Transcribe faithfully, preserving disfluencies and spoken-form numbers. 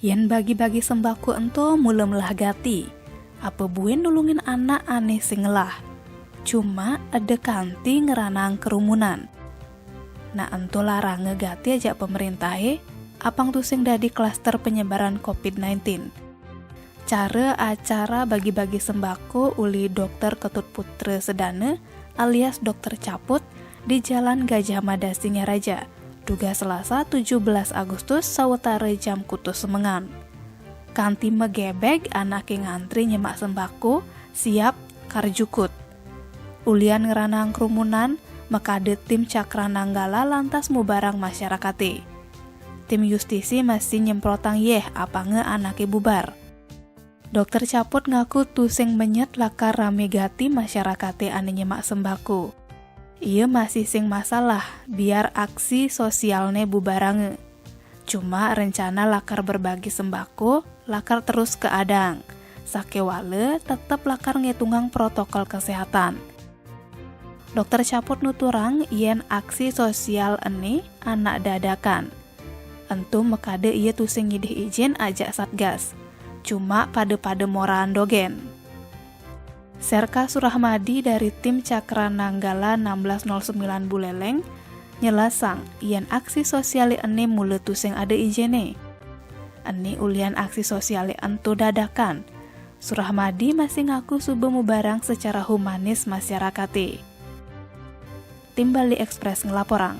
Yén bagi-bagi sembako ento mula melah gati, apa buin nulungin anak ané sing ngelah. Cuma eda kanti ngeranang kerumunan. Nah, ento laranga gati ajak pemerintahé, apang tusing dadi klaster penyebaran covid sembilan belas. Cara acara bagi-bagi sembako uli Dokter Ketut Putra Sedana alias Dokter Caput di Jalan Gajah Mada Singaraja, dugas Selasa tujuh belas Agustus sawetara jam kutus semengan. Kanti magebeg anaké ngantri nyemak sembako, siap karjukut. Ulian ngranang kerumunan, makada tim Cakra Nanggala lantas mubarang masyarakaté. Tim justisi masih nyemprotang yéh apanga anaké bubar. Dokter Caput ngaku tusing menyet lakar ramé gati masyarakaté ané nyemak sembako. Ia masih sing masalah biar aksi sosialné bubaranga. Cuma rencana lakar berbagi sembako lakar terus keadang. Sakéwala tetep lakar ngitungang protokol kesehatan. Dokter Caput nuturang yén aksi sosial ené anak dadakan. Ento makada ia tusing ngidih ijin ajak Satgas. Cuma pada-pada moraan dogén. Serka Surahmadi dari tim Cakra Nanggala enam belas nol sembilan Buleleng nyelasang yén aksi sosialé ené mula tusing ada ijiné. Ené ulian aksi sosialé ento dadakan. Surahmadi masih ngaku suba mubarang secara humanis masyarakaté. Tim Bali Express ngelaporang.